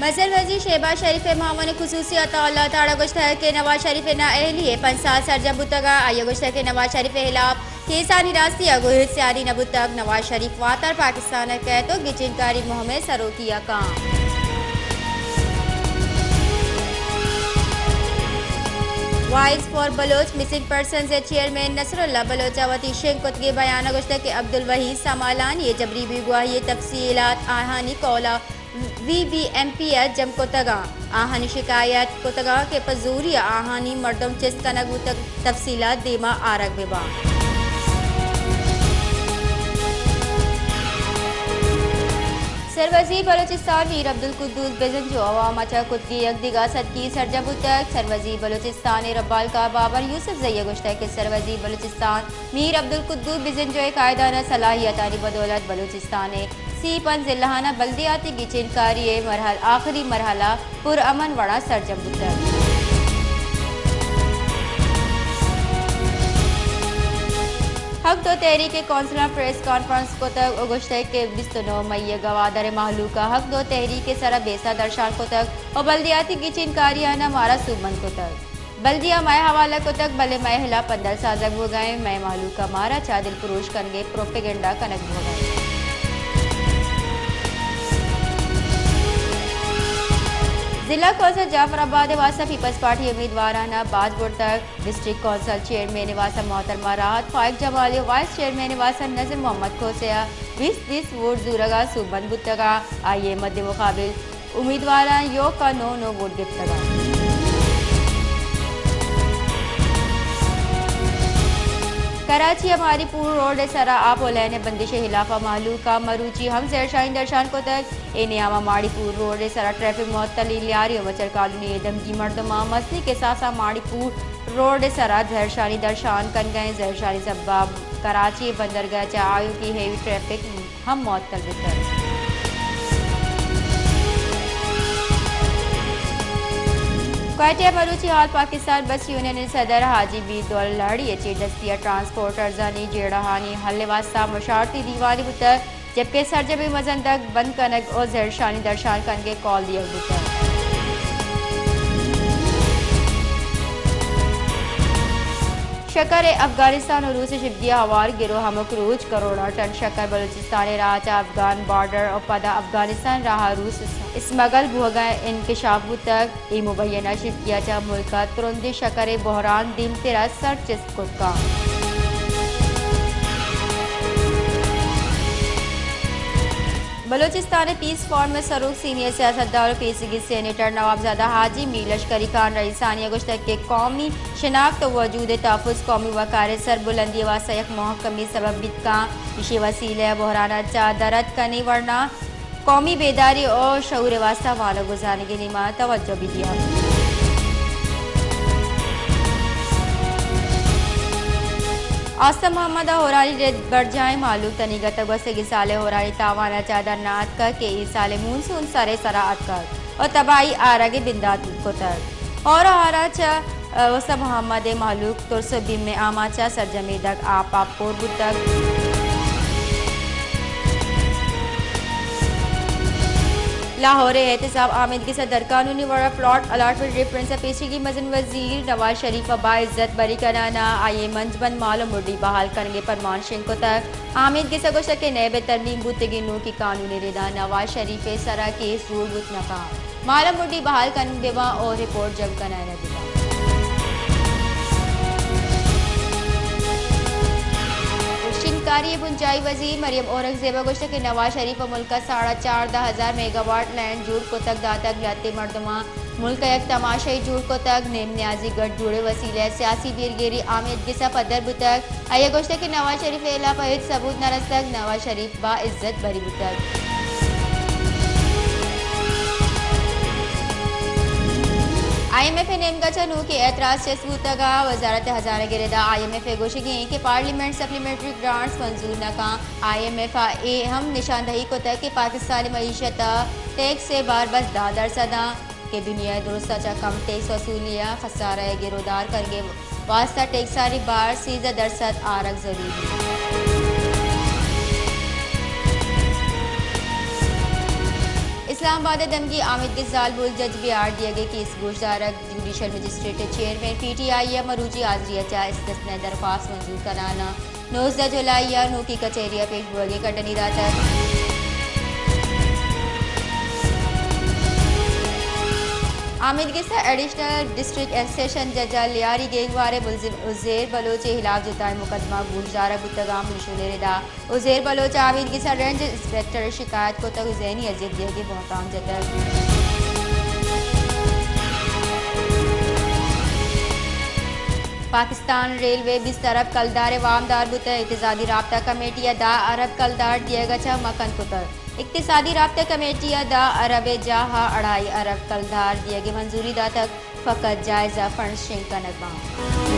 نصر وزیر شہباز شریف ءِ معاون خصوصی عطا اللہ تاڑا گوشتگ کہ نواز شریف ءِ نااہلی ءِ پنچ سال سرجم بوتگ ءُ آئی ءَ گوشتگ کہ نواز شریف ءِ خلاف کیسانی راستی ءَ گوں ہچ سیادی نہ بوتگ۔ نواز شریف واتر پاکستان ءَ کئیت ءُ گچین کاری مہم ءِ سروکی ءَ کنت۔ Voice for Baloch missing persons ءِ چیئرمین نصر اللہ بلوچ ءَ وتی شنگ کتگیں بیان ءَ گوشتگ کہ عبدالوحید سامالانی ءِ جبری بیگواہی ءِ تفصیلات آہانی قول ءَ وی بی ایم پی ءَ جم کتگ اَنت۔ آہانی شکایت کتگ اَنت کہ پہ زوری ءَ آہانی مردم چست کنگ بوتگ، تفصیلات دیما آرگ بہ بنت۔ سروزیر بلوچستان میر عبدالقدوس بزنجو عوام ءَ چہ کتگی یک دگہ سدکی سرجم بوتگ۔ سروزیر بلوچستان ءِ ربالکار بابر یوسف زئی ءَ گوشتگ کہ سروزیر بلوچستان میر عبدالقدوس بزنجو ءِ قائدانہ صلاحیتانی بدولت بلوچستان ءِ سی پنچ ضلعاں ءَ بلدیاتی گچین کاری ءِ مرحل، آخری مرحلہ پر امن وڑا سرجم بوتگ۔ حق دو تحریک ءِ کونسلاں پریس کانفرنس کتگ ءُ گوشتگ کہ بیست ءُ نو مئی ءَ گوادر ءِ مہلوک ءَ حق دو تحریک ءِ سرا بیسہ درشان کتگ ءُ بلدیاتی گچین کاری آناں مارا سوبمند کتگ۔ بلدیہ مئے حوالہ کتگ، بلے مئے ہلاپ اندر سازگ بوگ ءَ اِنت، مئے مہلوک ءَ مارا چہ دلپروش کنگ ءِ پروپیگنڈا کنگ بوگ ءَ اِنت۔ ضلع کونسل جعفر آباد ءِ واستہ پیپلز پارٹی ءِ امیدواراں باز برتگ۔ ڈسٹرکٹ کونسل چیئرمین ءِ واستہ محترمہ راحت فائق جمالی ءُ وائس چیئرمین ءِ واستہ نذیر محمد کھوسے ءَ بیست بیست ووٹ زورگ ءَ سوبمند بوتگ ءُ آئی ءِ مد مقابل امیدواراں یک ءُ نو نو ووٹ گپتگ اَنت۔ کراچی ءِ ماڑی پور روڈ ءِ سرا آپولین ءِ بندش ءِ ہلاپ ءَ مہلوک ءَ مروچی ہم زہرشانی درشان کتگ۔ اے نیام ءَ ماڑی پور روڈ ءِ سرا ٹریفک معطلی، لیاری ءُ مچھر کالونی ءِ دمگی مردماں مزنیں کساس ءَ ماڑی پور روڈ ءِ سرا زہرشانی درشان کنگ ءَ اَنت۔ زہرشانی سبب کراچی ءِ بندرگاہ چہ آیوکی ہیوی ٹریفک ہم معطل بوتگ۔ کوئٹہ ءَ مروچی آل پاکستان بس یونین ءِ صدر حاجی میر دولت لہڑی ءِ چیردستی ءَ ٹرانسپورٹرزانی جیڑہانی حل ءِ واستہ مشاورتی دیوانے بوتگ، جبکہ سرجمیں مزن دگ بند کنگ ءُ زہرشانی درشان کنگ ءِ کال دیگ بوتگ۔ شکر ءِ افغانستان ءُ روس ءِ شپگی ہوار گرو ہمک روچ کروڑاں ٹن شکر بلوچستان ءِ راہ چہ افغان بارڈر ءُ پدا افغانستان ءِ راہ ءَ روس ءَ اسمگل بوگ ءَ انکشاف بوتگ۔ اے مبینہ شپگی ءَ چہ ملک ءَ ترندیں شکر ءِ بحران دیمتر ءَ سر چست کت کنت۔ بلوچستان ءِ پیس فورم ءِ سروک سینئر سیاستدان ءُ پیسریگیں سینیٹر نوابزادہ حاجی میر لشکری خان رئیسانی ءَ گوشتگ کہ قومی شناخت ءُ وجود ءِ تحفظ قومی وقار ءِ سربلندی ءِ واستہ یک مہکمیں سبب بیت کنت۔ ایشی ءِ وسیلہ ءَ بحران ءَ چہ در اتکنی ورنا قومی بیداری ءُ شعور ءِ واستہ وانگ ءُ زانگ ءِ نیمگ ءَ توجہ بہ دیاں۔ آصف محمد ءَ ہورانی رد برجاہیں مہلوک تنیگت ءَ گوستگیں سال ءِ ہورانی تاوان ءَ چہ در نہ اتکگ کہ اے سال ءِ مونسون سر ءِ سرا اتکگ ءُ تباہی آرگ ءِ بندات کتگ۔ ہور ءُ ہارا چہ استاد محمد ءِ مہلوک ترس ءُ بیم ءِ آماچ ءَ سرجمیں دگ آپ ءَ پُر بوتگ۔ لاہور ءِ احتساب آمیدگس ءَ درقانونی وڑ ءَ پلاٹ الاٹمنٹ ریفرنس ءَ پیشیگیں مزن وزیر نواز شریف ءَ باعزت بری کنان ءَ آئی ءِ منجمند مال ءُ مڈی بحال کنگ ءِ پرمان شنگ کتگ۔ آمیدگس ءَ گوشتگ کہ نیب ءِ ترمیم بوتگیں نوکیں قانون ءِ ردا نواز شریف ءِ سرا کیس جوڑ بوت نہ کنت۔ مال ءُ مڈی بحال کنگ بہ بنت ءُ رپورٹ جم کنائینگ بہ بنت۔ شنگکاری ءِ بنجاہی وزیر مریم اورنگزیب ءَ گوشتگ کہ نواز شریف ءَ ملک ءَ ساڑھا چاردہ ہزار میگاواٹ لائن جوڑ کتگ داتگ، لہتیں مردماں ملک ءَ یک تماشائی جوڑ کتگ، نیم نیازی گٹ جوڑ ءِ وسیلہ ءَ سیاسی بیرگیری آمیدگس ءَ پدر بوتگ۔ آئی ءَ گوشتگ کہ نواز شریف ءِ ہلاپ ءَ ہچ ثبوت نہ رستگ، نواز شریف باعزت بری بوتگ۔ آئی ایم ایف ءِ نیمگ ءَ چہ نوکیں اعتراض چست بوتگ ءُ وزارت خزانہ ءِ ردا آئی ایم ایف ءِ گوشگ اِنت کہ پارلیمنٹ سپلیمنٹری گرانٹس منظور نہ کنت۔ آئی ایم ایف ءَ اے ہم نشاندہی کتگ کہ پاکستان ءِ معیشت ءِ ٹیکس ءِ بار بس دہ درسد اِنت۔ کہ دنیا ءَ درست ءَ چہ کم ٹیکس وصولی ءَ خسارہ ءِ گرودار کنگ ءِ واستہ ٹیکسانی بار سیزدہ درسد آرگ ضروری اِنت۔ اسلام آباد ء دمگی آمید گس زالبول جج بیہار دیگ ء کیس گوشدارگ، جوڈیشل مجسٹریٹ ء چیئرمین پی ٹی آئی ء مروچی حاضری ء چہ استثنائی درخواست منظور کنان ء نوزدہ جولائی ء نوکی کچہری ء پیش بوگ ء کڈنی داتگ۔ آمید گس ء ایڈیشنل ڈسٹرکٹ اینڈ سیشن جج ء لیاری گینگوار ء ملزم عزیر بلوچ ء ہلاف جتائیں مقدمہ گوشدارگ بوتگ ء منشور ء ردا عزیر بلوچ ء آمید گس ء رینج انسپکٹر ء شکایت کتگ، ذہنی اذیت دیگ ء بہتام جتگ۔ پاکستان ریلوے بیست ارب کلدار ء وامدار بوتگ، اقتصادی رابطہ کمیٹی ء دہ ارب کلدار دیگ ء چہ مکن کتگ۔ اقتصادی رابطہ کمیٹی ء دہ ارب ء جاہ ء اڑائی ارب کلدار دیگ ء منظوری داتگ، فقط جائزہ فنڈز شنگ کنگ باں۔